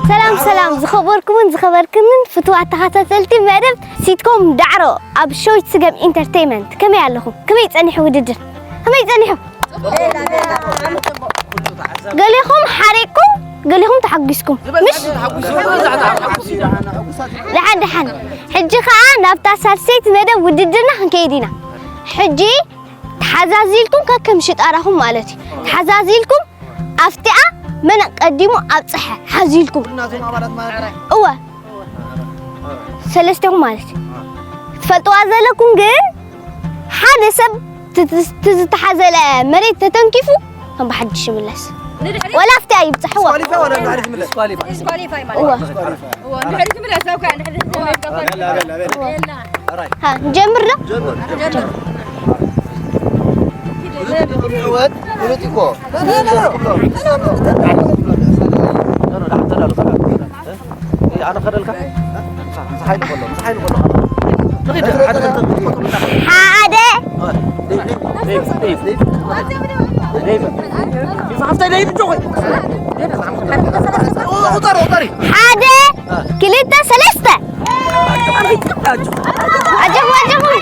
ሰላም ሰላም ዝኸበርኩምን ዝኸበርክንን ፍትዋት ተኸታተልቲ መደብ ሲትኮም ዳዕሮ ኣብ ሸዊት ስገም ኢንተርቴይመንት፣ ከመይ ኣለኹም? ከመይ ጸኒሑ ውድድር? ከመይ ጸኒሑ? ገሊኹም ሓሪቅኩም፣ ገሊኹም ተሓጒስኩም። ምሽ ደሓን ደሓን። ሕጂ ኸኣ ናብታ ሳልሰይቲ መደብ ውድድርና ክንከይድ ኢና። ሕጂ ተሓዛዚልኩም ከከም ሽጣራኹም ማለት እዩ። ተሓዛዚልኩም ኣፍቲኣ መን ቀዲሙ ኣብጽሐ ሓዚልኩም። እወ ሰለስቴኹም ማለት እዩ። ትፈልጥዋ ዘለኩም ግን ሓደ ሰብ ትዝተሓዘለ መሬት ተተንኪፉ ከም ብሓድሽ ይምለስ። ወላ ኣብቲኣ ይብጽሕዋ። ዲስኳሊፋይ ወላ ንድሕሪት ይምለስ? ዲስኳሊፋይ ማለት እወ። ዲስኳሊፋይ። እወ፣ ንድሕሪት ይምለስ፣ እወ፣ ንድሕሪት ይምለስ። በላ፣ በላ፣ በላ። ሃ፣ ጀምር ዶ? ጀምር፣ ጀምር። ኣነ ከደልካ? ሓደ። ሓደ፣ ክልተ፣ ሰለስተ። ኣጆኹም፣ ኣጆኹም።